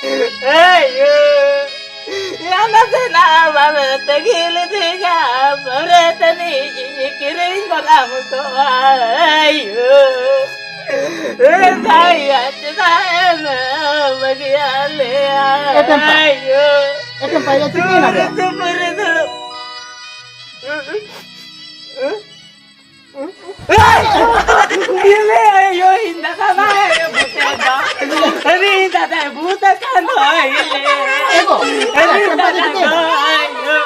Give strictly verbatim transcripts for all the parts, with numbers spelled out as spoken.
ᱟᱭᱳ, ᱭᱟ ᱱᱟᱥᱮᱱᱟᱜ ᱵᱟᱢ ᱛᱟᱹᱜᱤ ᱞᱤᱫᱤᱧᱟ, ᱯᱟᱹᱣᱨᱟᱹ ᱛᱟᱹᱱᱤᱡ ᱤᱧ ᱠᱤᱨᱤᱧ ᱜᱚᱫ ᱟᱢ ᱠᱚᱜᱼᱟ᱾ ᱟᱭᱳ, ᱫᱟᱭᱟ ᱪᱮᱫᱟᱜ ᱮᱢ ᱵᱟᱹᱜᱤᱭᱟᱫ ᱞᱮᱭᱟ? ᱮᱴᱮᱢ ᱯᱟ-, ᱟᱭᱳ, ᱮᱴᱮᱢ ᱯᱟᱭᱟ ᱪᱤᱠᱟᱹᱭᱮᱱᱟ ᱫᱩᱲᱩᱵ, ᱫᱚ? ᱫᱩᱲᱩᱵ, ᱫᱩᱲᱩᱵ᱾ ᱧᱮᱞᱮ ᱟᱭᱳ, ᱤᱧ ᱫᱟᱫᱟ ᱫᱟᱭ ᱵᱷᱩᱛ ᱮᱱ ᱫᱚ᱾ ᱟᱨᱮ ᱤᱧ ᱫᱟᱫᱟᱭ ᱵᱷᱩᱛ ᱟᱠᱟᱱ ᱫᱚ, ᱟᱭᱳ᱾ ᱮ ᱜᱚ, ᱟᱨᱮ ᱤᱧ ᱫᱟᱫᱟ ᱫᱚ, ᱟᱭᱳ᱾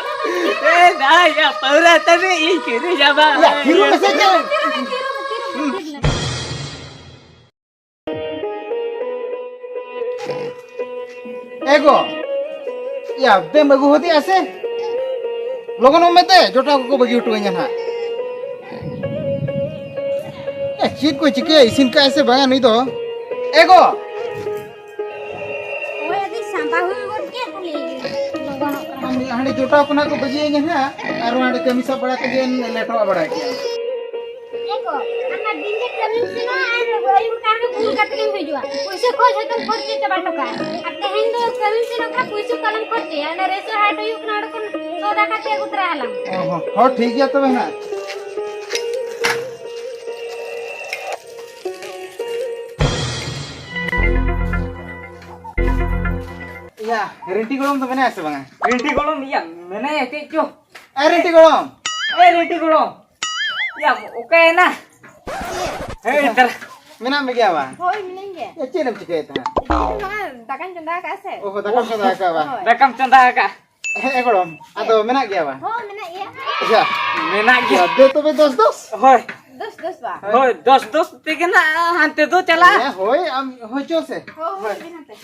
ᱮ ᱫᱟᱭᱟ, ᱯᱟᱹᱣᱨᱟᱹ ᱛᱟᱹᱱᱤᱡ ᱤᱧ ᱠᱤᱨᱤᱧ ᱟᱢᱟ᱾ ᱭᱟ, ᱛᱷᱤᱨᱚᱜ ᱢᱮᱥᱮ ᱪᱮᱫ? ᱮ ᱜᱚ, ᱭᱟ, ᱫᱮᱢ ᱟᱹᱜᱩ ᱦᱚᱫᱮᱭᱟ ᱥᱮ? ᱞᱚᱜᱚᱱᱚᱜ ᱢᱮ ᱛᱮ, ᱡᱚᱴᱟᱣ ᱠᱚᱠᱚ ᱵᱟᱹᱜᱤ ᱦᱚᱴᱚ ᱟᱹᱧᱟ ᱱᱟᱦᱟᱜ᱾ ᱮ, ᱪᱮᱫ ᱠᱚ ᱪᱤᱠᱟᱹᱭᱟ, ᱤᱥᱤᱱ ᱠᱟᱜᱼᱟᱭ ᱥᱮ ᱵᱟᱝᱟ ᱱᱩᱭ ᱫᱚ? ᱮ ᱜᱚ! ᱦᱳᱭ, ᱟᱫᱚ ᱥᱟᱸᱵᱟ ᱦᱩᱭ ᱜᱚᱫ ᱠᱮᱫ, ᱠᱷᱟᱹᱞᱤ ᱞᱚᱜᱚᱱᱚᱜ ᱠᱟᱱᱟ᱾ ᱦᱟᱸᱰᱮ ᱡᱚᱴᱟᱣ ᱠᱚ ᱱᱟᱦᱟᱜ ᱠᱚ ᱵᱟᱹᱜᱤᱭᱟᱹᱧᱟ ᱱᱟᱦᱟᱜ, ᱟᱨ ᱦᱟᱸᱰᱮ ᱠᱟᱹᱢᱤ ᱥᱟᱵ ᱵᱟᱲᱟ ᱛᱮᱜᱮ ᱞᱮᱴᱚᱜ ᱵᱟᱲᱟᱭ ᱜᱮᱭᱟ᱾ ᱮ ᱜᱚ, ᱟᱢ ᱢᱟ ᱫᱤᱱ ᱜᱮ ᱠᱟᱹᱢᱤᱢ ᱥᱮᱱᱚᱜᱼᱟ ᱟᱨ ᱟᱹᱭᱩᱵ ᱟᱠᱟᱱ ᱨᱮ ᱵᱷᱩᱞ ᱠᱟᱛᱮᱢ ᱦᱤᱡᱩᱜᱼᱟ᱾ ᱯᱩᱭᱥᱟᱹ ᱠᱚ ᱡᱷᱚᱛᱚᱢ ᱠᱷᱚᱨᱪᱟ ᱪᱟᱵᱟ ᱦᱚᱴᱚ ᱠᱟᱜᱼᱟ᱾ ᱟᱨ ᱛᱮᱦᱮᱧ ᱫᱚ ᱠᱟᱹᱢᱤᱢ ᱥᱮᱱᱚᱜ ᱠᱟᱱᱟ, ᱯᱩᱭᱥᱟᱹ ᱠᱚ ᱟᱞᱚᱢ ᱠᱷᱚᱨᱪᱟᱭᱟ᱾ ᱚᱱᱟ ᱨᱮᱥᱚ ᱦᱟᱴ ᱦᱩᱭᱩᱜ ᱠᱟᱱᱟ, ᱚᱸᱰᱮ ᱠᱷᱚᱱ ᱥᱚᱣᱫᱟ ᱠᱟᱛᱮ ᱟᱹᱜᱩ ᱛᱚᱨᱟ ᱟᱞᱟᱝ᱾ ᱚ ᱦᱚᱸ, ᱦᱚᱸ, ᱴᱷᱤᱠ ᱜᱮᱭᱟ ᱛᱚᱵᱮ ᱦᱟᱸᱜ᱾ ᱤᱭᱟ, ᱨᱤᱱᱴᱤ ᱜᱚᱲᱚᱢ ᱫᱚ ᱢᱮᱱᱟᱭᱟ ᱥᱮ ᱵᱟᱝᱟ? ᱨᱤᱱᱴᱤ ᱜᱚᱲᱚᱢ, ᱤᱭᱟ, ᱢᱮᱱᱟᱭᱟ ᱪᱮᱫ ᱪᱚ᱾ ᱮ ᱨᱤᱱᱴᱤ ᱜᱚᱲᱚᱢ᱾ ᱮ ᱨᱤᱱᱴᱤ ᱜᱚᱲᱚᱢ᱾ ᱭᱟ, ᱚᱠᱟᱭᱮᱱᱟ? ᱦᱮᱸ, ᱛᱟᱦᱞᱮ᱾ ᱢᱮᱱᱟᱜ ᱢᱮ ᱜᱮᱭᱟ ᱵᱟ? ᱦᱳᱭ, ᱢᱤᱱᱟᱹᱧ ᱜᱮᱭᱟ᱾ ᱭᱟ, ᱪᱮᱫ ᱮᱢ ᱪᱤᱠᱟᱹᱭᱮᱫ ᱛᱟᱦᱮᱸᱫ? ᱤᱧ ᱫᱚ ᱱᱚᱣᱟ ᱫᱟᱠᱟᱧ ᱪᱚᱸᱫᱟ ᱟᱠᱟᱫᱼᱟ ᱥᱮ᱾ ᱚ, ᱫᱟᱠᱟᱢ ᱪᱚᱸᱫᱟ ᱟᱠᱟᱫᱼᱟ ᱵᱟ? ᱦᱳᱭ᱾ ᱫᱟᱠᱟᱢ ᱪᱚᱸᱫᱟ ᱟᱠᱟᱫᱼᱟ᱾ ᱦᱮᱸ, ᱮ ᱜᱚᱲᱚᱢ, ᱟᱫᱚ ᱢᱮᱱᱟᱜ ᱜᱮᱭᱟ ᱵᱟ? ᱦᱚᱸ, ᱢᱮᱱᱟᱜ ᱜᱮᱭᱟ᱾ ᱭᱟ᱾ ᱢᱮᱱᱟᱜ ᱜᱮᱭᱟ᱾ ᱭᱟ, ᱫᱮ ᱛᱚᱵᱮ ᱫᱚᱥ ᱫᱚᱥ᱾ ᱦᱳᱭ᱾ ᱫᱚᱥ ᱫᱚᱥ ᱵᱟ? ᱦᱳᱭ, ᱫᱚᱥ ᱫᱚᱥ ᱛᱮᱜᱮ ᱱᱟᱜ ᱦᱟᱱᱛᱮ ᱫᱚ ᱪᱟᱞᱟᱜ᱾ ᱭᱟ, ᱦᱳᱭ, ᱟᱢ, ᱦᱳᱭ, ᱪᱚ ᱥᱮ᱾ ᱦᱳᱭ, ᱦᱳᱭ, ᱦᱳᱭ᱾ ᱫᱮ ᱱᱟᱛᱮ᱾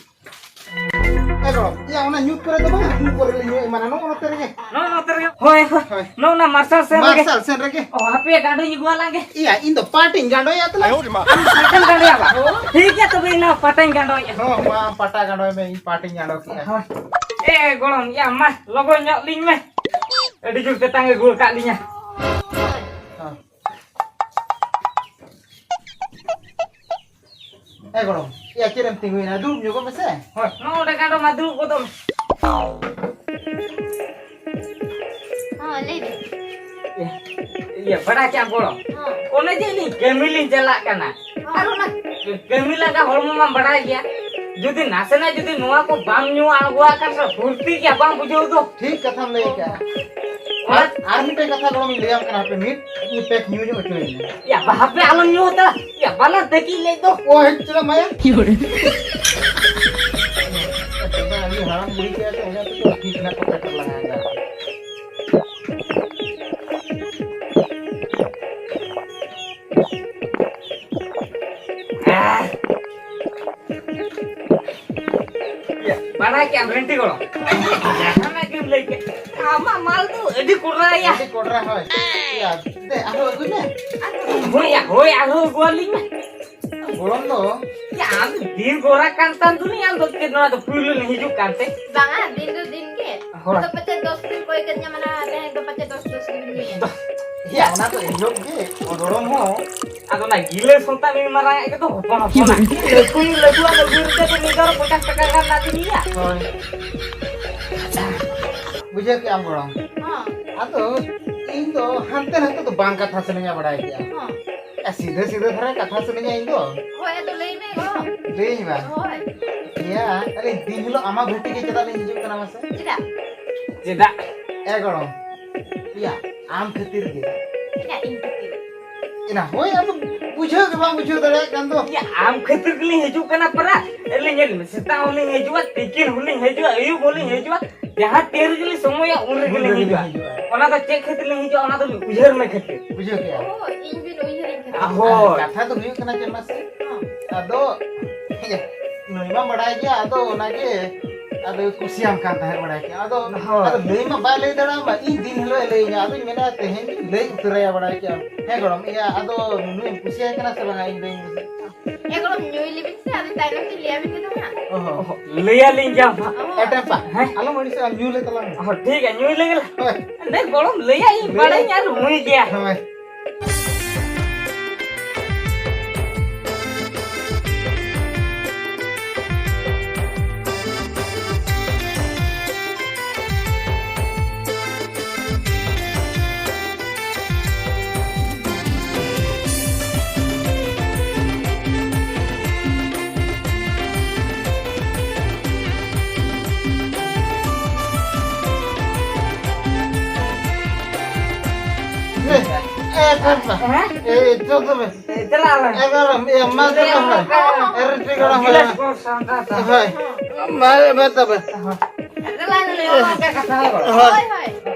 ᱮ ᱜᱚᱲᱚᱢ, ᱭᱟ, ᱚᱱᱟ ᱧᱩᱛ ᱠᱚᱨᱮ ᱫᱚ ᱵᱟᱝ, ᱧᱩᱛ ᱠᱚᱨᱮ ᱞᱮ ᱧᱩ ᱮᱢᱟᱱᱟ, ᱱᱚᱜᱼᱚ ᱱᱚᱛᱮ ᱨᱮᱜᱮ᱾ ᱱᱚᱜᱼᱚ ᱱᱚᱛᱮ ᱨᱮᱜᱮ᱾ ᱦᱳᱭ, ᱦᱳᱭ᱾ ᱦᱳᱭ᱾ ᱱᱚᱜᱼᱚ ᱱᱟ ᱢᱟᱨᱥᱟᱞ ᱥᱮᱱ ᱨᱮᱜᱮ᱾ ᱢᱟᱨᱥᱟᱞ ᱥᱮᱱ ᱨᱮᱜᱮ᱾ ᱚ, ᱦᱟᱯᱮ, ᱜᱟᱸᱰᱚᱧ ᱟᱹᱜᱩᱣᱟᱞᱟᱝ ᱜᱮ᱾ ᱭᱟ, ᱤᱧ ᱫᱚ ᱯᱟᱴᱤᱧ ᱜᱟᱸᱰᱚᱭᱟ ᱛᱟᱞᱟᱝ᱾ ᱟᱢ ᱯᱟᱴᱟᱢ ᱜᱟᱸᱰᱚᱭᱟ ᱵᱟ? ᱦᱳᱭ᱾ ᱴᱷᱤᱠ ᱜᱮᱭᱟ, ᱛᱚᱵᱮ ᱤᱧ ᱦᱚᱸ ᱯᱟᱴᱟᱧ ᱜᱟᱸᱰᱚᱭᱮᱫᱼᱟ᱾ ᱦᱚᱸ, ᱢᱟ, ᱟᱢ ᱯᱟᱴᱟ ᱜᱟᱸᱰᱚᱭ ᱢᱮ, ᱤᱧ ᱯᱟᱴᱤᱧ ᱜᱟᱸᱰᱚ ᱠᱮᱜᱼᱟ᱾ ᱦᱳᱭ᱾ ᱮ, ᱜᱚᱲᱚᱢ, ᱭᱟ, ᱢᱟ, ᱞᱚᱜᱚᱱ ᱧᱚᱜ ᱞᱤᱧ ᱢᱮ᱾ ᱟᱹᱰᱤ ᱡᱳᱨ ᱛᱮᱛᱟᱝ ᱟᱹᱜᱩ ᱟᱠᱟᱫ ᱞᱤᱧᱟ᱾ ᱦᱚᱸ᱾ ᱮ ᱜᱚᱲᱚᱢ, ᱭᱟ ᱪᱮᱫ ᱮᱢ ᱛᱤᱸᱜᱩᱭᱮᱱᱟ? ᱫᱩᱲᱩᱵ ᱧᱚᱜᱚᱜ ᱢᱮᱥᱮ᱾ ᱦᱳᱭ, ᱱᱚᱰᱮ ᱜᱟᱸᱰᱚ ᱢᱟ ᱫᱩᱲᱩᱵ ᱜᱚᱫᱚᱜ ᱢᱮ᱾ ᱦᱚᱸ, ᱞᱟᱹᱭ ᱵᱤᱱ᱾ ᱤᱭᱟᱹ, ᱵᱟᱲᱟᱭ ᱠᱮᱜᱼᱟᱢ ᱜᱚᱲᱚᱢ? ᱦᱚᱸ᱾ ᱚᱱᱮ ᱡᱮ ᱤᱧ ᱠᱟᱹᱢᱤ ᱞᱤᱧ ᱪᱟᱞᱟᱜ ᱠᱟᱱᱟ᱾ ᱦᱚᱸ᱾ ᱟᱨ ᱚᱱᱟ ᱠᱟᱹᱢᱤ ᱞᱟᱸᱜᱟ ᱦᱚᱲᱢᱚ ᱢᱟᱢ ᱵᱟᱲᱟᱭ ᱜᱮᱭᱟ᱾ ᱡᱩᱫᱤ ᱱᱟᱥᱮᱱᱟᱜ ᱡᱩᱫᱤ ᱱᱚᱣᱟ ᱠᱚ ᱵᱟᱢ ᱧᱩ ᱟᱬᱜᱚᱣᱟᱜ ᱠᱷᱟᱱ ᱥᱮ ᱯᱷᱩᱨᱛᱤ ᱜᱮᱭᱟ, ᱵᱟᱢ ᱵᱩᱡᱷᱟᱹᱣ ᱫᱚ᱾ ᱴᱷᱤᱠ ᱠᱟᱛᱷᱟᱢ ᱞᱟᱹᱭ ᱠᱟᱜᱼᱟ᱾ ᱚᱱᱟ ᱟᱨ, ᱟᱨ ᱢᱤᱫᱴᱮᱱ ᱠᱟᱛᱷᱟ ᱜᱚᱲᱚᱢᱤᱧ ᱞᱟᱹᱭᱟᱢ ᱠᱟᱱᱟ, ᱦᱟᱯᱮ ᱢᱤᱫ, ᱢᱤᱫ ᱯᱮᱠ ᱧᱩ ᱧᱚᱜ ᱦᱚᱪᱚᱭᱤᱧ ᱢᱮ᱾ ᱭᱟ, ᱵᱟ, ᱦᱟᱯᱮ ᱟᱞᱚᱢ ᱧᱩ ᱦᱟᱛᱟᱲᱟ᱾ ᱭᱟ, ᱵᱟᱞᱟ ᱛᱟᱹᱠᱤᱡ ᱞᱮᱫ ᱫᱚ᱾ ᱚ, ᱦᱮᱡ ᱪᱟᱞᱟᱜ ᱢᱟᱭᱟ᱾ ᱟᱹᱰᱤ ᱦᱟᱲᱟᱢ ᱵᱩᱲᱦᱤ ᱠᱮᱫᱟ ᱠᱚ, ᱚᱱᱟ ᱛᱮᱫᱚ ᱴᱷᱤᱠ ᱱᱟᱜ ᱠᱚ ᱯᱮᱴᱮᱨ ᱞᱟᱜᱟ ᱮᱫᱟ᱾ ᱭᱟ, ᱵᱟᱲᱟᱭ ᱠᱮᱜᱼᱟᱢ ᱨᱮᱱᱴᱤ ᱜᱚᱲᱚᱢ? ᱡᱟᱦᱟᱱᱟᱜ ᱜᱮᱢ ᱞᱟᱹᱭ ᱠᱮᱫ, ᱟᱢᱟᱜ ᱢᱟᱞ ᱫᱚ ᱟᱹᱰᱤ ᱠᱚᱰᱨᱟ ᱭᱟ᱾ ᱟᱹᱰᱤ ᱠᱚᱰᱨᱟ, ᱦᱳᱭ᱾ ᱭᱟ, ᱫᱮ, ᱟᱨᱦᱚᱸ ᱟᱹᱜᱩᱭ ᱢᱮ᱾ ᱦᱳᱭ ᱭᱟ, ᱦᱳᱭ, ᱟᱨᱦᱚᱸ ᱟᱹᱜᱩᱣᱟᱞᱤᱧ ᱢᱮ᱾ ᱜᱚᱲᱚᱢ ᱫᱚ? ᱭᱟ, ᱟᱢ ᱫᱤᱱ ᱜᱚᱨᱟ ᱠᱟᱱ ᱛᱟᱢ ᱫᱩᱧ, ᱟᱢ ᱫᱚ ᱪᱮᱫ ᱱᱚᱣᱟ ᱫᱚ ᱯᱩᱭᱞᱩ ᱞᱮ ᱦᱤᱡᱩᱜ ᱠᱟᱱᱛᱮ? ᱵᱟᱝᱟ, ᱫᱤᱱ ᱫᱚ ᱫᱤᱱ ᱜᱮ᱾ ᱦᱳᱭ᱾ ᱟᱫᱚ ᱯᱟᱪᱮᱫ ᱫᱚᱥ ᱫᱤᱱ ᱠᱚᱭ ᱠᱟᱹᱫᱤᱧᱟ, ᱢᱟᱱᱮ ᱛᱮᱦᱮᱧ ᱫᱚ ᱯᱟᱪᱮᱫ ᱫᱚᱥ ᱫᱚᱥ ᱫᱤᱱ ᱦᱩᱭᱮᱱᱟ᱾ ᱭᱟ, ᱚᱱᱟ ᱫᱚ ᱮᱱᱦᱤᱞᱳᱜ ᱜᱮ, ᱜᱚᱲᱚᱢ ᱦᱚᱸ᱾ ᱟᱫᱚ ᱚᱱᱟ ᱜᱤᱞᱟᱹ ᱥᱚᱱᱛᱟ ᱢᱤᱫ ᱢᱟᱨᱟᱝ ᱟᱜ ᱜᱮᱛᱚ ᱦᱚᱯᱚᱱ ᱦᱚᱯᱚᱱᱟᱜ᱾ ᱞᱟᱹᱴᱩ ᱞᱟᱹᱴᱩ ᱟᱫᱚ ᱵᱤᱨ ᱨᱮ ᱢᱤᱫ ᱫᱷᱟᱣ ᱨᱮ ᱯᱚᱪᱟᱥ ᱴᱟᱠᱟ ᱜᱟᱱ ᱨᱮᱱᱟᱜ ᱫᱤᱱ ᱜᱮᱭᱟ᱾ ᱦᱳᱭ᱾ ᱵᱩᱡᱷᱟᱹᱣ ᱠᱮᱜᱼᱟᱢ ᱜᱚᱲᱚᱢ? ᱦᱚᱸ᱾ ᱟᱫᱚ ᱤᱧ ᱫᱚ ᱦᱟᱱᱛᱮ ᱱᱟᱛᱮ ᱫᱚ ᱵᱟᱝ ᱠᱟᱛᱷᱟ ᱥᱟᱱᱟᱧᱟ, ᱵᱟᱲᱟᱭ ᱠᱮᱜᱼᱟᱢ? ᱦᱚᱸ᱾ ᱟ, ᱥᱤᱫᱷᱟᱹ ᱥᱤᱫᱷᱟᱹ ᱫᱷᱟᱨᱟ ᱠᱟᱛᱷᱟ ᱥᱟᱱᱟᱧᱟ ᱤᱧ ᱫᱚ᱾ ᱦᱳᱭ, ᱟᱫᱚ ᱞᱟᱹᱭ ᱢᱮ ᱜᱚᱲᱚᱢ᱾ ᱞᱟᱹᱭᱟᱹᱧ ᱢᱟ᱾ ᱦᱳᱭ᱾ ᱤᱭᱟ, ᱟᱞᱮ ᱫᱤᱱ ᱦᱤᱞᱳᱜ ᱟᱢᱟᱜ ᱜᱷᱩᱴᱤ ᱜᱮ ᱪᱮᱫᱟᱜ ᱞᱤᱧ ᱦᱤᱡᱩᱜ ᱠᱟᱱᱟ ᱢᱟᱥᱮ? ᱪᱮᱫᱟᱜ? ᱪᱮᱫᱟᱜ? ᱮ ᱜᱚᱲᱚᱢ, ᱤᱭᱟ, ᱟᱢ ᱠᱷᱟᱹᱛᱤᱨ ᱜᱮ᱾ ᱪᱮᱫᱟᱜ ᱤᱧ ᱠᱷᱟᱹᱛᱤᱨ? ᱮᱱᱟ, ᱦᱳᱭ, ᱟᱫᱚ ᱵᱩᱡᱷᱟᱹᱣ ᱜᱮ ᱵᱟᱢ ᱵᱩᱡᱷᱟᱹᱣ ᱫᱟᱲᱮᱭᱟᱜ ᱠᱟᱱ ᱫᱚ᱾ ᱤᱭᱟ, ᱟᱢ ᱠᱷᱟᱹᱛᱤᱨ ᱜᱮᱞᱤᱧ ᱦᱤᱡᱩᱜ ᱠᱟᱱᱟ ᱯᱟᱨᱟ᱾ ᱟᱹᱞᱤᱧ ᱧᱮᱞ ᱢᱮ, ᱥᱮᱛᱟᱜ ᱦᱚᱸᱞᱤᱧ ᱦᱤᱡᱩᱜᱼᱟ, ᱛᱤᱠᱤᱱ ᱦᱚᱸᱞᱤᱧ ᱦᱤᱡᱩᱜᱼᱟ, ᱟᱹᱭᱩᱵ ᱦᱚᱸᱞᱤᱧ ᱦᱤᱡᱩᱜᱼᱟ, ᱡᱟᱦᱟᱸ ᱛᱤ ᱨᱮᱜᱮ ᱞᱤᱧ ᱥᱚᱢᱚᱭᱟ, ᱩᱱ ᱨᱮᱜᱮ ᱩᱱ ᱞᱤᱧ ᱨᱮᱜᱮ ᱦᱤᱡᱩᱜᱼᱟ᱾ ᱞᱤᱧ ᱦᱤᱡᱩᱜᱼᱟ᱾ ᱚᱱᱟ ᱫᱚ ᱪᱮᱫ ᱠᱷᱟᱹᱛᱤᱨ ᱞᱤᱧ ᱦᱤᱡᱩᱜᱼᱟ, ᱚᱱᱟ ᱫᱚ ᱩᱭᱦᱟᱹᱨ ᱢᱮ ᱠᱷᱟᱹᱛᱤᱨ᱾ ᱵᱩᱡᱷᱟᱹᱣ ᱠᱮᱜᱼᱟ? ᱚ, ᱤᱧ ᱵᱤᱱ ᱩᱭᱦᱟᱹᱨᱤᱧ ᱠᱷᱟᱹᱛᱤᱨ᱾ ᱦᱳᱭ᱾ ᱠᱟᱛᱷᱟ ᱫᱚ ᱦᱩᱭᱩᱜ ᱠᱟᱱᱟ ᱪᱮᱫ ᱢᱟᱥᱮ? ᱦᱚᱸ᱾ ᱟᱫᱚ, ᱱᱩᱭ ᱢᱟ ᱵᱟᱲᱟᱭ ᱜᱮᱭᱟ, ᱟᱫᱚ ᱚᱱᱟᱜᱮ, ᱟᱫᱚ ᱠᱩᱥᱤᱭᱟᱢ ᱠᱟᱱ ᱛᱟᱦᱮᱸᱫ, ᱵᱟᱲᱟᱭ ᱜᱮᱭᱟ᱾ ᱟᱫᱚ, ᱦᱳᱭ᱾ ᱟᱫᱚ ᱞᱟᱹᱭ ᱢᱟ ᱵᱟᱭ ᱞᱟᱹᱭ ᱫᱟᱲᱮᱭᱟᱢᱟ, ᱤᱧ ᱫᱤᱱ ᱦᱤᱞᱳᱜ ᱮ ᱞᱟᱹᱭᱟᱹᱧᱟ, ᱟᱫᱚᱧ ᱢᱮᱱᱟ ᱛᱮᱦᱮᱧ ᱞᱟᱹᱭ ᱩᱛᱟᱹᱨᱟᱭᱟ, ᱵᱟᱲᱟᱭ ᱜᱮᱭᱟᱢ᱾ ᱦᱮᱸ ᱜᱚᱲᱚᱢ, ᱤᱭᱟᱹ, ᱟᱫᱚ ᱱᱩᱭ ᱮᱢ ᱠᱩᱥᱤᱭᱟᱭ ᱠᱟᱱᱟ ᱥᱮ ᱵᱟᱝᱟ? ᱤᱧ ᱞᱟᱹᱭᱟᱹᱧ ᱢᱮᱥᱮ᱾ ᱦᱮᱸ ᱜᱚᱲᱚᱢ, ᱧᱩᱭ ᱞᱮᱵᱤᱱ ᱥᱮ, ᱟᱫᱚ ᱛᱟᱭᱱᱚᱢ ᱛᱮ ᱞᱟᱹᱭᱟᱵᱤᱱ ᱜᱮ ᱫᱚ ᱦᱟᱸᱜ᱾ ᱚᱦᱚ᱾ ᱞᱟᱹᱭᱟᱞᱤᱧ ᱜᱮᱭᱟᱢ ᱦᱟᱸᱜ᱾ ᱚᱦᱚ᱾ ᱮ ᱴᱮᱢᱯᱟ, ᱦᱮᱸ? ᱟᱞᱚᱢ ᱟᱹᱲᱤᱥᱚᱜᱼᱟ, ᱧᱩ ᱞᱮ ᱛᱟᱞᱟᱝ ᱢᱮ᱾ ᱚᱦᱚ, ᱴᱷᱤᱠ ᱜᱮᱭᱟ, ᱧᱩᱭ ᱞᱮᱜᱮ ᱞᱮ᱾ ᱦᱳᱭ᱾ ᱮ ᱜᱚᱲᱚᱢ, ᱞᱟᱹᱭᱟ ᱤᱧ ᱞᱟᱹᱭ᱾ ᱵᱟᱲᱟᱭᱟᱹᱧ ᱟᱨ ᱦᱩᱭ ᱜᱮᱭᱟ᱾ ᱦᱳᱭ᱾ ᱦᱮᱸ? ᱮ, ᱪᱚ ᱛᱚᱵᱮ᱾ ᱪᱟᱞᱟᱜ ᱟᱞᱮ᱾ ᱮᱜᱟᱨᱚ, ᱤᱭᱟᱹ, ᱢᱟ ᱛᱚᱵᱮ, ᱦᱳᱭ᱾ ᱮ, ᱨᱩᱴᱤ ᱜᱚᱲᱟ ᱢᱟ᱾ ᱜᱤᱞᱟᱥ ᱠᱚ ᱥᱟᱶᱛᱟ ᱛᱟ᱾ ᱦᱳᱭ᱾ ᱢᱟ, ᱢᱟ ᱛᱚᱵᱮ᱾ ᱪᱟᱞᱟᱜ ᱟᱞᱮ, ᱱᱚᱝᱠᱟ ᱠᱟᱛᱷᱟ ᱦᱚᱸ᱾ ᱦᱳᱭ᱾ ᱦᱳᱭ,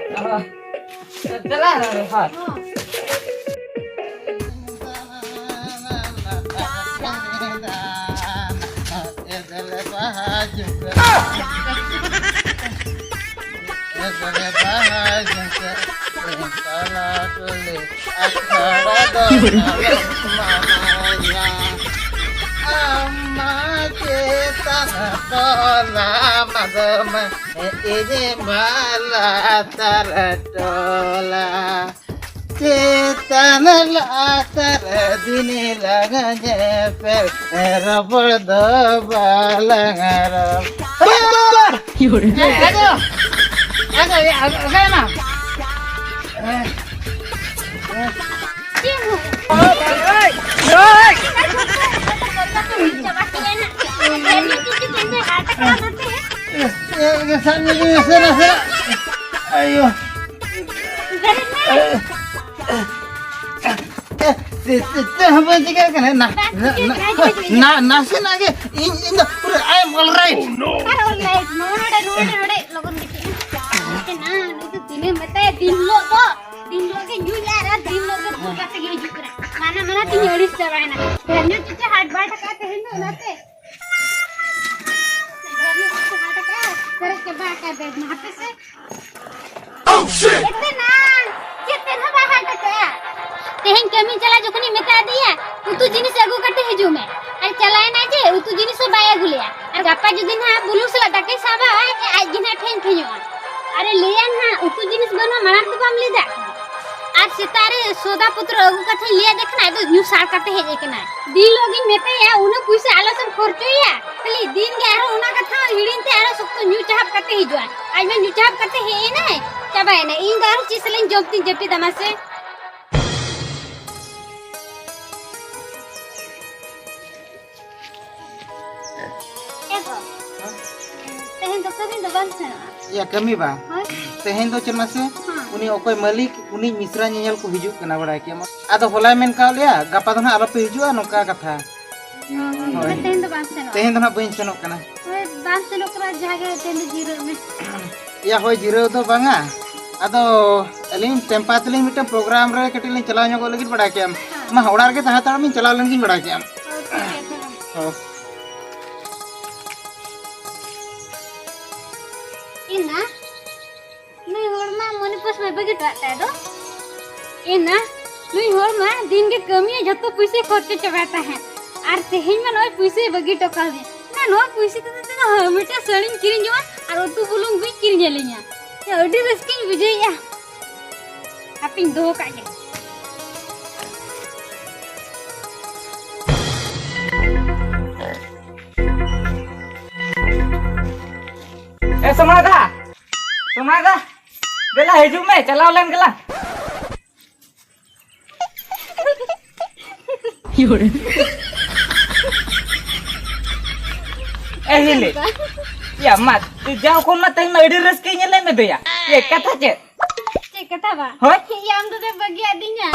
ᱦᱳᱭ᱾ ᱪᱟᱞᱟᱜ ᱟᱞᱮ, ᱦᱳᱭ᱾ ᱮᱫᱮᱞ ᱵᱟᱦᱟ ᱡᱩᱜᱟᱹ, ᱮᱫᱮᱞ ᱵᱟᱦᱟ ᱡᱩᱜᱟᱹ, ᱛᱟᱞᱟ ᱠᱩᱞᱦᱤ ᱟᱠᱷᱲᱟ ᱫᱚ ᱟᱞᱚᱢ ᱢᱟᱱᱟᱧᱟ᱾ ᱟᱢ ᱢᱟ ᱪᱮᱛᱟᱱ ᱴᱚᱞᱟ ᱢᱟᱫᱚᱢ, ᱤᱧ ᱢᱟ ᱞᱟᱛᱟᱨ ᱴᱚᱞᱟ᱾ ᱪᱮᱛᱟᱱ ᱞᱟᱛᱟᱨ ᱫᱤᱱ ᱞᱟᱝ ᱧᱮᱯᱮᱞ, ᱨᱚᱯᱚᱲ ᱫᱚ ᱵᱟᱞᱟᱝ ᱨᱚᱲ᱾ ᱟᱫᱚ, ᱟᱫᱚ, ᱟᱫᱚ, ᱟᱫᱚ, ᱟᱫᱚ, ᱪᱮᱫ ᱦᱚᱸ? ᱪᱟᱵᱟ ᱠᱮᱫᱟᱭ ᱱᱟᱜ᱾ ᱥᱟᱵ ᱧᱚᱜᱤᱧ ᱢᱮᱥᱮ ᱱᱟᱥᱮ᱾ ᱟᱭᱳ᱾ ᱪᱮᱫ ᱦᱚᱸ ᱵᱟᱝ ᱪᱤᱠᱟᱹᱜ ᱠᱟᱱᱟ᱾ ᱱᱟ-, ᱱᱟ-, ᱱᱟ-, ᱱᱟ-, ᱱᱟᱥᱮᱱᱟᱜ ᱜᱮ ᱤᱧ, ᱤᱧ ᱫᱚ ᱯᱩᱨᱟᱹ I am all right. R all right, ᱱᱚᱰᱮ, ᱱᱚᱰᱮ, ᱱᱚᱰᱮ, ᱞᱚᱜᱚᱱ ᱜᱤᱛᱤᱡ ᱢᱮ᱾ ᱱᱟ, ᱱᱩᱭ ᱫᱚ ᱫᱤᱱᱮ ᱢᱮᱛᱟᱭᱟ, ᱫᱤᱱ ᱦᱤᱞᱳᱜ ᱫᱚ, ᱫᱤᱱ ᱦᱤᱞᱳᱜ ᱜᱮ ᱧᱩᱭᱟ ᱟᱨ ᱫᱤᱱ ᱦᱤᱞᱳᱜ ᱜᱮ ᱵᱷᱳᱨ ᱠᱟᱛᱮ ᱜᱮ ᱦᱤᱡᱩᱜ ᱠᱟᱱᱟ᱾ ᱢᱟᱱᱟ, ᱢᱟᱱᱟ ᱛᱤᱧ ᱟᱹᱲᱤᱥ ᱪᱟᱵᱟᱭᱮᱱᱟ᱾ ᱰᱷᱮᱨ ᱧᱚᱜ ᱪᱮᱫ ᱪᱚ ᱦᱟᱴ ᱵᱟᱭ ᱴᱟᱠᱟ ᱛᱮᱦᱮᱧ ᱫᱚ, ᱚᱱᱟᱛᱮ᱾ ᱰᱷᱮᱨ ᱧᱚᱜ ᱪᱮᱫ ᱪᱚ ᱦᱟᱴ ᱟᱠᱟᱫ, ᱯᱮᱨᱮᱡ ᱪᱟᱵᱟ ᱟᱠᱟᱫ ᱵᱮᱜᱽ ᱢᱟ᱾ ᱦᱟᱯᱮ ᱥᱮ᱾ Oh, shit! ᱮᱛᱮ ᱱᱟ, ᱪᱮᱫ ᱛᱮᱫ ᱦᱚᱸ ᱵᱟᱭ ᱦᱟᱴ ᱟᱠᱟᱫᱼᱟ᱾ ᱛᱮᱦᱮᱧ ᱠᱟᱹᱢᱤ ᱪᱟᱞᱟᱜ ᱡᱚᱠᱷᱚᱱᱤᱧ ᱢᱮᱛᱟ ᱫᱮᱭᱟ, ᱩᱛᱩ ᱡᱤᱱᱤᱥ ᱟᱹᱜᱩ ᱠᱟᱛᱮ ᱦᱤᱡᱩᱜ ᱢᱮ᱾ ᱟᱨ ᱪᱟᱞᱟᱣᱮᱱᱟ ᱡᱮ, ᱩᱛᱩ ᱡᱤᱱᱤᱥ ᱦᱚᱸ ᱵᱟᱭ ᱟᱹᱜᱩ ᱞᱮᱜᱼᱟ᱾ ᱟᱨ ᱜᱟᱯᱟ ᱡᱩᱫᱤ ᱱᱟᱦᱟᱜ ᱵᱩᱞᱩ ᱥᱟᱞᱟᱜ ᱫᱟᱠᱟᱭ ᱥᱟᱵᱟ, ᱟᱡ ᱜᱮ ᱱᱟᱦᱟᱜ ᱴᱷᱮᱧ ᱴᱷᱮᱧᱚᱜᱼᱟ᱾ ᱟᱨᱮ ᱞᱟᱹᱭᱟ ᱱᱟᱦᱟᱜ, ᱩᱛᱩ ᱡᱤᱱᱤᱥ ᱵᱟᱹᱱᱩᱜᱼᱟ, ᱢᱟᱲᱟᱝ ᱫᱚ ᱵᱟᱢ ᱞᱟᱹᱭ ᱫᱟ᱾ ᱟᱨ ᱥᱮᱛᱟᱜ ᱨᱮ ᱥᱚᱫᱟ ᱯᱚᱛᱨᱚ ᱟᱹᱜᱩ ᱠᱟᱛᱷᱟᱧ ᱞᱟᱹᱭ ᱟᱫᱮ ᱠᱷᱟᱱ, ᱟᱫᱚ ᱧᱩ ᱥᱟᱨ ᱠᱟᱛᱮ ᱦᱮᱡ ᱟᱠᱟᱱᱟᱭ᱾ ᱫᱤᱱ ᱦᱤᱞᱳᱜ ᱜᱤᱧ ᱢᱮᱛᱟᱭᱟ, ᱩᱱᱟᱹᱜ ᱯᱩᱭᱥᱟᱹ ᱟᱞᱚ ᱥᱮᱢ ᱠᱷᱚᱨᱪᱚᱭᱟ᱾ ᱠᱷᱟᱹᱞᱤ ᱫᱤᱱ ᱜᱮ ᱟᱨᱦᱚᱸ ᱚᱱᱟ ᱠᱟᱛᱷᱟ ᱦᱚᱸ ᱦᱤᱲᱤᱧ ᱛᱮ ᱟᱨᱦᱚᱸ ᱥᱚᱠᱛᱚ ᱧᱩ ᱪᱟᱦᱟᱵ ᱠᱟᱛᱮ ᱦᱤᱡᱩᱜᱼᱟ᱾ ᱟᱡ ᱢᱟ ᱧᱩ ᱪᱟᱦᱟᱵ ᱠᱟᱛᱮ ᱦᱮᱡ ᱮᱱᱟᱭ, ᱪᱟᱵᱟᱭᱮᱱᱟᱭ᱾ ᱤᱧ ᱫᱚ ᱟᱨᱦᱚᱸ ᱪᱮᱫ ᱥᱟᱞᱟᱧ ᱡᱚᱢ ᱛᱤᱧ ᱡᱟᱹᱯᱤᱫᱟ ᱢᱟᱥᱮ? ᱮ ᱜᱚ, ᱛᱮᱦᱮᱧ ᱫᱚ ᱠᱟᱹᱢᱤ ᱫᱚ ᱵᱟᱢ ᱥᱮᱱᱚᱜᱼᱟ? ᱭᱟ, ᱠᱟᱹᱢᱤ ᱵᱟᱝ? ᱦᱳᱭ᱾ ᱛᱮᱦᱮᱧ ᱫᱚ ᱪᱮᱫ ᱢᱟᱥᱮ? ᱦᱮᱸ᱾ ᱩᱱᱤ ᱚᱠᱚᱭ ᱢᱟᱹᱞᱤᱠ, ᱩᱱᱤ ᱢᱤᱥᱨᱟ ᱧᱮᱧᱮᱞ ᱠᱚ ᱦᱤᱡᱩᱜ ᱠᱟᱱᱟ, ᱵᱟᱲᱟᱭ ᱠᱮᱜᱼᱟᱢ᱾ ᱟᱫᱚ ᱦᱚᱞᱟᱭ ᱢᱮᱱ ᱠᱟᱣ ᱞᱮᱭᱟ, ᱜᱟᱯᱟ ᱫᱚ ᱱᱟᱦᱟᱜ ᱟᱞᱚᱯᱮ ᱦᱤᱡᱩᱜᱼᱟ, ᱱᱚᱝᱠᱟ ᱠᱟᱛᱷᱟ᱾ ᱦᱳᱭ᱾ ᱛᱮᱦᱮᱧ ᱫᱚ ᱵᱟᱢ ᱥᱮᱱᱚᱜᱼᱟ? ᱛᱮᱦᱮᱧ ᱫᱚ ᱱᱟᱦᱟᱜ ᱵᱟᱹᱧ ᱥᱮᱱᱚᱜ ᱠᱟᱱᱟ᱾ ᱦᱳᱭ, ᱵᱟᱢ ᱥᱮᱱᱚᱜ ᱠᱟᱱᱟ, ᱡᱟᱦᱟᱸ ᱜᱮ ᱛᱮᱦᱮᱧ ᱫᱚ ᱡᱤᱨᱟᱹᱜ ᱢᱮ᱾ ᱭᱟ, ᱦᱳᱭ, ᱡᱤᱨᱟᱹᱣ ᱫᱚ ᱵᱟᱝᱟ᱾ ᱟᱫᱚ ᱟᱹᱞᱤᱧ ᱴᱮᱢᱯᱟ ᱛᱮᱞᱤᱧ ᱢᱤᱫᱴᱟᱝ ᱯᱨᱳᱜᱨᱟᱢ ᱨᱮ ᱠᱟᱹᱴᱤᱡ ᱞᱤᱧ ᱪᱟᱞᱟᱣ ᱧᱚᱜᱚᱜ ᱞᱟᱹᱜᱤᱫ, ᱵᱟᱲᱟᱭ ᱠᱮᱜᱼᱟᱢ᱾ ᱦᱮᱸ᱾ ᱢᱟ, ᱚᱲᱟᱜ ᱨᱮᱜᱮ ᱛᱟᱦᱮᱸ ᱦᱟᱛᱟᱲᱚᱜ ᱢᱤᱧ, ᱪᱟᱞᱟᱣ ᱞᱮᱱ ᱜᱤᱧ, ᱵᱟᱲᱟᱭ ᱠᱮᱜᱼᱟᱢ᱾ ᱦᱳᱭ, ᱴᱷᱤᱠ ᱜᱮᱭᱟ ᱛᱚᱵᱮ᱾ ᱦᱳᱭ᱾ ᱤᱱᱟ, ᱱᱩᱭ ᱦᱚᱲ ᱢᱟ ᱢᱚᱱᱤ ᱯᱚᱭᱥᱟ ᱢᱟ ᱵᱟᱹᱜᱤ ᱦᱚᱴᱚᱣᱟᱜ ᱛᱟᱭ ᱫᱚ᱾ ᱮᱱᱟ, ᱱᱩᱭ ᱦᱚᱲ ᱢᱟ ᱫᱤᱱ ᱜᱮ ᱠᱟᱹᱢᱤᱭᱟ, ᱡᱷᱚᱛᱚ ᱯᱩᱭᱥᱟᱹᱭ ᱠᱷᱚᱨᱪᱟ ᱪᱟᱵᱟᱭ ᱛᱟᱦᱮᱸᱫ᱾ ᱟᱨ ᱛᱮᱦᱮᱧ ᱢᱟ ᱱᱚᱜᱼᱚᱭ ᱯᱩᱭᱥᱟᱹᱭ ᱵᱟᱹᱜᱤ ᱦᱚᱴᱚ ᱠᱟᱣᱫᱤᱧ᱾ ᱱᱟ, ᱱᱚᱣᱟ ᱯᱩᱭᱥᱟᱹ ᱛᱮᱫᱚ ᱛᱤᱱᱟᱹᱜ ᱢᱤᱫᱴᱟᱝ ᱥᱟᱹᱲᱤᱧ ᱠᱤᱨᱤᱧ ᱡᱚᱝᱟ ᱟᱨ ᱩᱛᱩ ᱵᱩᱞᱩᱝ ᱠᱚᱧ ᱠᱤᱨᱤᱧ ᱟᱹᱞᱤᱧᱟ᱾ ᱭᱟ, ᱟᱹᱰᱤ ᱨᱟᱹᱥᱠᱟᱹᱧ ᱵᱩᱡᱷᱟᱹᱣᱮᱫᱼᱟ᱾ ᱦᱟᱯᱮᱧ ᱫᱚᱦᱚ ᱠᱟᱜ ᱜᱮ᱾ ᱮ ᱥᱚᱢᱨᱟ ᱫᱟ, ᱥᱚᱢᱨᱟ ᱫᱟ, ᱫᱮᱞᱟ ᱦᱤᱡᱩᱜ ᱢᱮ, ᱪᱟᱞᱟᱣ ᱞᱮᱱ ᱜᱮᱞᱟᱝ᱾ ᱮ ᱦᱤᱞᱤ, ᱭᱟ ᱢᱟ, ᱡᱟᱣ ᱠᱷᱚᱱ ᱢᱟ ᱛᱮᱦᱮᱧ ᱢᱟ ᱟᱹᱰᱤ ᱨᱟᱹᱥᱠᱟᱹᱧ ᱧᱮᱞᱮᱫ ᱢᱮ ᱫᱚᱭᱟ᱾ ᱮ, ᱠᱟᱛᱷᱟ ᱪᱮᱫ? ᱪᱮᱫ ᱠᱟᱛᱷᱟ ᱵᱟ? ᱦᱳᱭ? ᱭᱟ, ᱟᱢ ᱫᱚ ᱫᱮ ᱵᱟᱹᱜᱤᱭᱟᱫᱤᱧᱟ᱾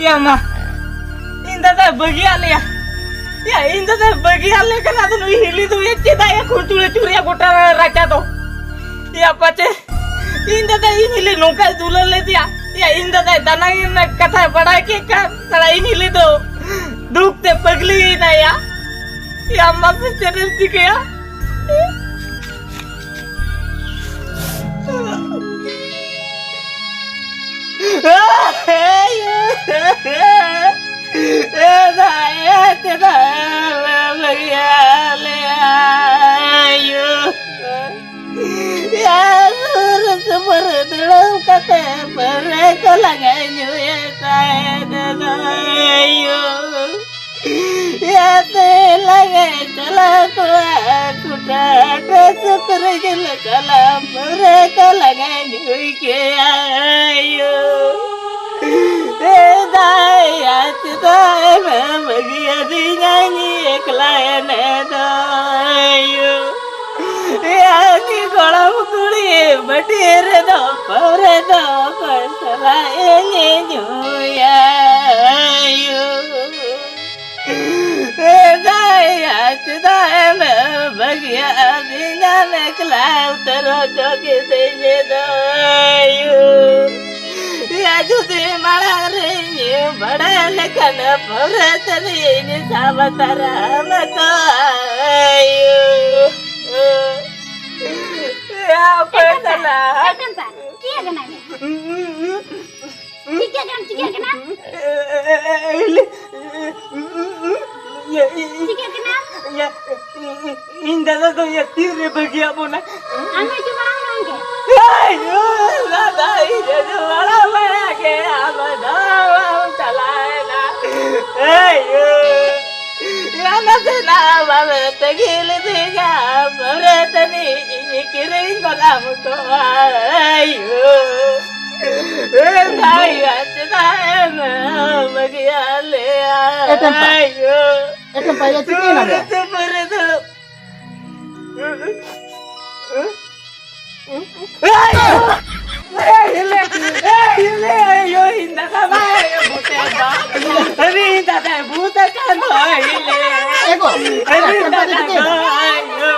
ᱭᱟ ᱢᱟ, ᱤᱧ ᱫᱟᱫᱟᱭ ᱵᱟᱹᱜᱤᱭᱟᱫ ᱞᱮᱭᱟ᱾ ᱭᱟ, ᱤᱧ ᱫᱟᱫᱟᱭ ᱵᱟᱹᱜᱤᱭᱟᱫ ᱞᱮ ᱠᱟᱱᱟ, ᱟᱫᱚ ᱱᱩᱭ ᱦᱤᱞᱤ ᱫᱚ ᱭᱟ ᱪᱮᱫᱟᱜ ᱭᱟ ᱠᱷᱩᱲᱪᱩᱲ ᱟᱹᱪᱩᱨᱮᱭᱟ ᱜᱚᱴᱟ ᱨᱟᱪᱟ ᱫᱚ? ᱭᱟ ᱯᱟᱪᱮ ᱤᱧ ᱫᱟᱫᱟ ᱤᱧ ᱦᱤᱞᱤ ᱱᱚᱝᱠᱟᱭ ᱫᱩᱞᱟᱹᱲ ᱞᱮᱫᱮᱭᱟ᱾ ᱭᱟ, ᱤᱧ ᱫᱟᱫᱟᱭ ᱫᱟᱱᱟᱝ ᱨᱮᱱᱟᱜ ᱠᱟᱛᱷᱟᱭ ᱵᱟᱲᱟᱭ ᱠᱮᱫ ᱠᱷᱟᱱ, ᱥᱟᱞᱟ ᱤᱧ ᱦᱤᱞᱤ ᱫᱚ ᱫᱩᱠ ᱛᱮ ᱯᱟᱹᱜᱽᱞᱤᱭᱮᱱᱟᱭᱟ᱾ ᱭᱟ, ᱢᱟᱥᱮ ᱪᱮᱫ ᱮᱢ ᱪᱤᱠᱟᱹᱭᱟ? ᱭᱟ, ᱥᱩᱨ ᱥᱩᱯᱩᱨ ᱫᱩᱲᱩᱵ ᱠᱟᱛᱮ ᱯᱟᱹᱣᱨᱟᱹ ᱠᱚ ᱞᱟᱜᱟᱭ ᱧᱩᱭᱮᱫ ᱛᱟᱦᱮᱸ ᱫᱚ, ᱭᱟ, ᱛᱮ ᱞᱟᱜᱟᱭ ᱪᱟᱞᱟᱣ ᱠᱚᱜᱼᱟ ᱠᱩᱴᱟ, ᱥᱩᱠᱨᱤ ᱡᱤᱞ ᱠᱟᱞᱟ ᱯᱟᱹᱣᱨᱟᱹ ᱠᱚ ᱞᱟᱜᱟᱭ ᱧᱩᱭ ᱠᱮᱭᱟ, ᱭᱳ᱾ ᱮ ᱫᱟᱭᱟ ᱪᱮᱫᱟᱜ ᱮᱢ ᱟᱹᱫᱤᱧᱟᱹᱧ ᱮᱠᱞᱟ ᱮᱱᱮᱡ ᱫᱚ ᱟᱭᱳ᱾ ᱮᱭᱟ ᱩᱱᱤ ᱜᱚᱲᱚᱢ ᱠᱩᱲᱤ ᱵᱟᱹᱴᱤ ᱨᱮᱫᱚ ᱯᱟᱹᱣᱨᱟᱹ ᱫᱚ ᱚᱠᱚᱭ ᱥᱟᱞᱟᱜ ᱤᱧ ᱧᱩᱭᱟ ᱟᱭᱳ᱾ ᱮ ᱫᱟᱭᱟ ᱪᱮᱫᱟᱜ ᱮᱢ ᱵᱟᱹᱜᱤᱭᱟ ᱟᱹᱫᱤᱧᱟᱢ ᱮᱠᱞᱟ ᱩᱛᱟᱹᱨ ᱦᱚᱪᱚ ᱠᱤᱫᱤᱧ ᱫᱚ ᱟᱭᱳ᱾ ᱭᱟ ᱡᱩᱫᱤ ᱢᱟᱲᱟᱝ ᱨᱮᱧ ᱵᱟᱲᱟᱭ ᱞᱮᱠᱷᱟᱱ ᱯᱟᱹᱣᱨᱟᱹ ᱛᱟᱹᱱᱤᱧ ᱥᱟᱵ ᱛᱟᱨᱟ ᱢᱮ ᱠᱚ ᱟᱭᱳ᱾ ᱭᱟ ᱚᱠᱚᱭ ᱥᱟᱞᱟᱜ? ᱮ ᱴᱮᱢᱯᱟ, ᱪᱮᱫ ᱠᱟᱱᱟ ᱱᱤᱭᱟᱹ? ᱪᱤᱠᱟᱹᱜ ᱠᱟᱱᱟ, ᱪᱤᱠᱟᱹᱜ ᱠᱟᱱᱟ? ᱤᱭᱟᱹ, ᱤ-, ᱤ-, ᱪᱤᱠᱟᱹᱜ ᱠᱟᱱᱟ? ᱤᱭᱟᱹ, ᱤ-, ᱤ-, ᱤᱧ ᱫᱟᱫᱟ ᱫᱚ ᱤᱭᱟᱹ ᱛᱤᱨᱮ ᱵᱟᱹᱜᱤᱭᱟᱜ ᱵᱚᱱᱟ? ᱟᱢ ᱦᱤᱡᱩᱜ ᱢᱟᱲᱟᱝ ᱢᱟᱲᱟᱝ ᱜᱮ᱾ ᱟᱭᱳ, ᱫᱟᱫᱟ, ᱤᱧ ᱦᱤᱡᱩᱜ ᱢᱟᱲᱟᱝ ᱢᱟᱲᱟᱝ ᱜᱮ ᱟᱢ ᱫᱚ ᱵᱟᱢ ᱪᱟᱞᱟᱣᱮᱱᱟ᱾ ᱟᱭᱳ, ᱭᱟ ᱱᱟᱥᱮᱱᱟᱜ ᱵᱟᱢ ᱛᱟᱹᱜᱤ ᱞᱤᱫᱤᱧᱟ, ᱯᱟᱹᱣᱨᱟᱹ ᱛᱟᱹᱱᱤᱡ ᱤᱧ ᱠᱤᱨᱤᱧ ᱜᱚᱫ ᱟᱢ ᱠᱚᱣᱟ᱾ ᱟᱭᱳ, ᱮ ᱫᱟᱭᱟ, ᱪᱮᱫᱟᱜ ᱮᱢ ᱵᱟᱹᱜᱤᱭᱟᱫ ᱞᱮᱭᱟ? ᱮ ᱴᱮᱢᱯᱟ᱾ ᱟᱭᱳ᱾ ᱮ ᱴᱮᱢᱯᱟ, ᱭᱟ, ᱪᱤᱠᱟᱹᱭᱮᱱᱟ ᱭᱟ? ᱫᱩᱲᱩᱵ, ᱫᱩᱲᱩᱵ, ᱫᱩᱲᱩᱵ᱾ ᱮᱭ! ᱮᱭ, ᱦᱤᱞᱤ! ᱮᱭ, ᱦᱤᱞᱤ! ᱮᱭ, ᱭᱳ, ᱤᱧ ᱫᱟᱫᱟ ᱵᱟᱭ ᱵᱷᱩᱛ ᱮ ᱵᱟ᱾ ᱟᱨᱮ, ᱤᱧ ᱫᱟᱫᱟ ᱵᱷᱩᱛ ᱟᱠᱟᱱ ᱫᱚ, ᱦᱤᱞᱤ! ᱮ ᱜᱚ, ᱟᱨᱮ, ᱤᱧ ᱫᱟᱫᱟ ᱫᱚ, ᱟᱭ, ᱭᱳ᱾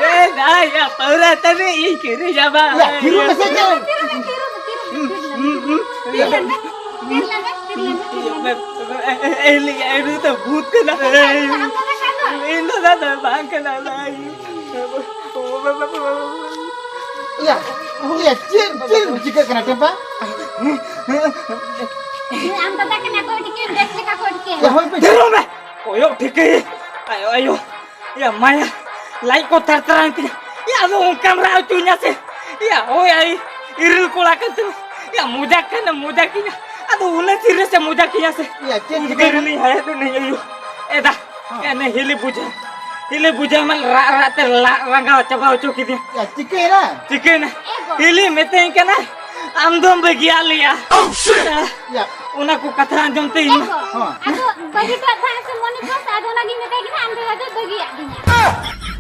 ᱮ, ᱫᱟᱭᱟ, ᱯᱟᱹᱣᱨᱟᱹ ᱛᱟᱹᱱᱤᱡ ᱤᱧ ᱠᱤᱨᱤᱧ ᱟᱢᱟ᱾ ᱭᱟ, ᱛᱷᱤᱨ ᱢᱮᱥᱮ ᱪᱮᱫ? ᱛᱤᱨ ᱞᱟᱸᱜᱟ, ᱛᱤᱨ ᱞᱟᱸᱜᱟ, ᱛᱤᱨ ᱞᱟᱸᱜᱟ᱾ ᱮ, ᱮ, ᱮ, ᱱᱩᱭ ᱫᱚ ᱵᱷᱩᱛ ᱠᱟᱱᱟ᱾ ᱤᱧ ᱫᱚ ᱫᱟᱫᱟ ᱵᱟᱝ ᱠᱟᱱᱟ᱾ ᱭᱟ, ᱭᱟ, ᱪᱮᱫ, ᱪᱮᱫ ᱪᱤᱠᱟᱹᱜ ᱠᱟᱱᱟ, ᱴᱮᱢᱯᱟ? ᱟᱢ ᱫᱟᱫᱟ ᱠᱟᱱᱟ ᱠᱚ, ᱴᱷᱤᱠᱟᱹ, ᱵᱮᱥ ᱞᱮᱠᱟ ᱠᱚ ᱴᱷᱤᱠᱟᱹ᱾ ᱭᱟ, ᱦᱳᱭ ᱯᱮ᱾ ᱫᱮᱨᱚᱜ ᱢᱮ, ᱠᱚᱭᱚᱜ ᱴᱷᱤᱠᱟᱹᱭ᱾ ᱟᱭᱳ, ᱟᱭᱳ᱾ ᱭᱟ ᱢᱟᱭᱟ, ᱞᱟᱡ ᱠᱚ ᱛᱟᱨᱛᱟᱨᱟᱣᱮᱱ ᱛᱤᱧᱟ᱾ ᱭᱟ ᱟᱫᱚ ᱚᱱᱠᱟᱢ ᱨᱟᱜ ᱦᱚᱪᱚᱧᱟ ᱥᱮ? ᱭᱟ ᱦᱳᱭ, ᱟᱭ ᱤᱨᱤᱞ ᱠᱚᱲᱟ ᱠᱟᱱ ᱛᱮᱢ᱾ ᱭᱟ ᱢᱚᱡᱟᱠ ᱠᱟᱱᱟ, ᱢᱚᱡᱟᱠ ᱠᱤᱧᱟ᱾ ᱟᱫᱚ ᱩᱱᱟᱹᱜ serious ᱮ ᱢᱚᱡᱟᱠ ᱠᱤᱧᱟ ᱥᱮ? ᱭᱟ ᱪᱮᱫ ᱩᱫᱽᱜᱟᱹᱨ ᱪᱤᱠᱟᱹᱭᱮᱱᱟ? ᱨᱤᱱᱤᱧ ᱦᱟᱭᱟᱛ ᱩᱱᱤ ᱟᱭᱳ᱾ ᱮ ᱫᱟ, ᱦᱮᱸ᱾ ᱮ ᱱᱮ ᱦᱤᱞᱤ ᱵᱩᱡᱷᱟᱹᱣ᱾ ᱦᱤᱞᱤ ᱵᱩᱡᱷᱟᱹᱣ ᱢᱟ ᱨᱟᱜ ᱨᱟᱜ ᱛᱮ ᱞᱟ-, ᱨᱟᱸᱜᱟᱣ ᱪᱟᱵᱟ ᱦᱚᱪᱚ ᱠᱤᱫᱤᱧᱟ᱾ ᱭᱟ ᱪᱤᱠᱟᱹᱭᱮᱱᱟ? ᱪᱤᱠᱟᱹᱭᱮᱱᱟ? ᱮ ᱜᱚ᱾ ᱦᱤᱞᱤ ᱢᱮᱛᱟᱹᱧ ᱠᱟᱱᱟ, ᱟᱢ ᱫᱚᱢ ᱵᱟᱹᱜᱤᱭᱟᱫ ᱞᱮᱭᱟ᱾ ᱭᱟ᱾ ᱚᱱᱟ ᱠᱚ ᱠᱟᱛᱷᱟ ᱟᱸᱡᱚᱢ ᱛᱮ ᱤᱧ ᱮ ᱢᱟ ᱜᱚ᱾ ᱦᱚᱸ᱾ ᱟᱫᱚ ᱵᱟᱹᱜᱤ ᱦᱚᱴᱚᱣᱟᱫ ᱛᱟᱦᱮᱸᱫ ᱥᱮ ᱢᱚᱱᱤ ᱯᱚᱨᱥ, ᱟᱫᱚ ᱚᱱᱟᱜᱤᱧ ᱢᱮᱛᱟᱭ ᱠᱟᱱᱟ, ᱟᱢ ᱫᱚ ᱟᱫᱚ ᱵᱟᱹᱜᱤᱭᱟᱫ ᱫᱤᱧᱟ᱾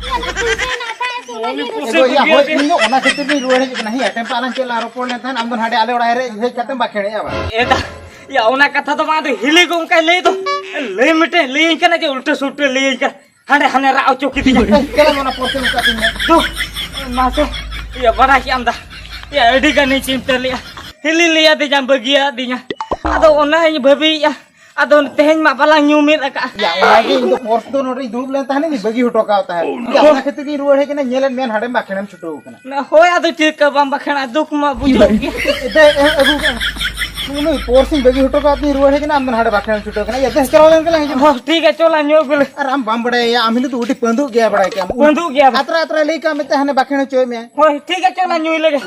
ᱤᱧᱟᱹᱜ ᱫᱚ ᱯᱩᱭᱥᱟᱹ ᱦᱮᱱᱟᱜ ᱛᱟᱦᱮᱸᱫ ᱥᱮ ᱚᱱᱟᱜᱮ ᱢᱚᱱᱤ ᱯᱚᱨᱥ ᱮᱜᱳ, ᱭᱟ, ᱦᱳᱭ, ᱤᱧ ᱫᱚ ᱚᱱᱟ ᱠᱷᱟᱹᱛᱤᱨ ᱜᱤᱧ ᱨᱩᱣᱟᱹᱲ ᱦᱮᱡ ᱟᱠᱟᱱᱟ᱾ ᱦᱮᱸ, ᱴᱮᱢᱯᱟ ᱞᱟᱝ ᱪᱮᱫ ᱞᱟᱝ ᱨᱚᱯᱚᱲ ᱞᱮᱱ ᱛᱟᱦᱮᱸᱫ, ᱟᱢ ᱫᱚ ᱦᱟᱸᱰᱮ ᱚᱲᱟᱜ ᱨᱮ ᱦᱮᱡ ᱠᱟᱛᱮᱢ ᱵᱟᱠᱷᱮᱲᱮᱜᱼᱟ ᱵᱟᱝ? ᱮᱫᱟ, ᱭᱟ, ᱚᱱᱟ ᱠᱟᱛᱷᱟ ᱫᱚ ᱵᱟᱝ, ᱟᱫᱚ ᱦᱤᱞᱤ ᱜᱚ ᱚᱱᱠᱟᱭ ᱞᱟᱹᱭ ᱫᱚ᱾ ᱞᱟᱹᱭ ᱢᱤᱫᱴᱮᱱ ᱞᱟᱹᱭᱟᱹᱧ ᱠᱟᱱᱟ ᱡᱮ ᱩᱞᱴᱟᱹ ᱥᱩᱞᱴᱟᱹ ᱞᱟᱹᱭᱟᱹᱧ ᱠᱟᱱᱟ, ᱦᱟᱸᱰᱮ ᱦᱟᱱᱮ ᱨᱟᱜ ᱦᱚᱪᱚ ᱠᱤᱫᱤᱧᱟ᱾ ᱮ, ᱪᱟᱞᱟᱜ ᱢᱮ ᱚᱱᱟ ᱯᱚᱨᱥ ᱠᱟᱹᱴᱤᱡ ᱢᱮ᱾ ᱫᱩ, ᱢᱟᱥᱮ, ᱭᱟ, ᱵᱟᱲᱟᱭ ᱠᱮᱫ ᱟᱢ ᱫᱟ, ᱭᱟ, ᱟᱹᱰᱤ ᱜᱟᱱᱤᱧ ᱪᱤᱱᱛᱟᱹ ᱞᱮᱜᱼᱟ᱾ ᱦᱤᱞᱤ ᱞᱟᱹᱭᱟᱫᱤᱧᱟ ᱵᱟᱹᱜᱤᱭᱟᱫᱤᱧᱟ, ᱟᱫᱚ ᱚᱱᱟᱧ ᱵᱷᱟᱹᱵᱤᱭᱮᱫᱼᱟ᱾ ᱟᱫᱚ ᱛᱮᱦᱮᱧ ᱢᱟ ᱵᱟᱞᱟᱝ ᱧᱩ ᱢᱤᱫ ᱟᱠᱟᱫᱼᱟ᱾ ᱭᱟ, ᱚᱱᱟᱜᱮ ᱤᱧ ᱫᱚ ᱯᱚᱨᱥ ᱫᱚ ᱱᱚᱰᱮᱧ ᱫᱩᱲᱩᱵ ᱞᱮᱱ ᱛᱟᱦᱮᱸᱱᱤᱧ, ᱵᱟᱹᱜᱤ ᱦᱚᱴᱚ ᱠᱟᱜ ᱛᱟᱦᱮᱸᱫ᱾ ᱭᱟ, ᱚᱱᱟ ᱠᱷᱟᱹᱛᱤᱨ ᱜᱤᱧ ᱨᱩᱣᱟᱹᱲ ᱦᱮᱡ ᱠᱟᱱᱟ, ᱧᱮᱞᱮᱫ ᱢᱮᱭᱟ ᱦᱟᱸᱰᱮᱢ ᱵᱟᱠᱷᱮᱲᱮᱢ ᱪᱷᱩᱴᱟᱹᱣ ᱠᱟᱱᱟ᱾ ᱦᱳᱭ, ᱟᱫᱚ ᱪᱮᱫ ᱞᱮᱠᱟ ᱵᱟᱢ ᱵᱟᱠᱷᱮᱲᱟ, ᱫᱩᱠ ᱢᱟ ᱵᱩᱡᱷᱟᱹᱜ ᱜᱮ᱾ ᱮ, ᱫᱮ, ᱮ, ᱟᱹᱜᱩ ᱠᱟᱜ ᱢᱮ᱾ ᱩᱱᱤ ᱯᱚᱨᱥᱤᱧ ᱵᱟᱹᱜᱤ ᱦᱚᱴᱚ ᱠᱟᱜ ᱛᱤᱧ ᱨᱩᱣᱟᱹᱲ ᱦᱮᱡ ᱠᱟᱱᱟ, ᱟᱢ ᱫᱚ ᱦᱟᱸᱰᱮ ᱵᱟᱠᱷᱮᱲᱮᱢ ᱪᱷᱩᱴᱟᱹᱣ ᱠᱟᱱᱟ᱾ ᱭᱟ, ᱫᱮ, ᱪᱟᱞᱟᱣ ᱞᱮᱱ ᱜᱮᱞᱟᱝ ᱦᱤᱡᱩᱜ᱾ ᱦᱳᱭ, ᱴᱷᱤᱠ ᱜᱮᱭᱟ, ᱪᱚᱞᱟ ᱧᱩ ᱟᱹᱜᱩ ᱞᱮ᱾ ᱟᱨ ᱟᱢ ᱵᱟᱢ ᱵᱟᱲᱟᱭᱟ, ᱟᱢ ᱦᱤᱞᱳᱜ ᱫᱚ ᱟᱹᱰᱤ ᱯᱟᱹᱸᱫᱩᱜ ᱜᱮᱭᱟ, ᱵᱟᱲᱟᱭ ᱠᱮᱜᱼᱟᱢ᱾ ᱯᱟᱹᱸᱫᱩᱜ ᱜᱮᱭᱟ᱾ ᱟᱛᱨᱟ ᱟᱛᱨᱟ ᱞᱟᱹᱭ ᱠᱟᱜ ᱢᱮ, ᱛᱮ ᱦᱟᱱᱮ ᱵᱟᱠᱷᱮᱲ ᱦᱚᱪᱚᱭᱮᱫ ᱢᱮᱭᱟ᱾ ᱦᱳᱭ, ᱴᱷᱤᱠ ᱜᱮᱭᱟ, ᱪᱚᱞᱟ ᱧᱩᱭ ᱞᱮᱜᱮ᱾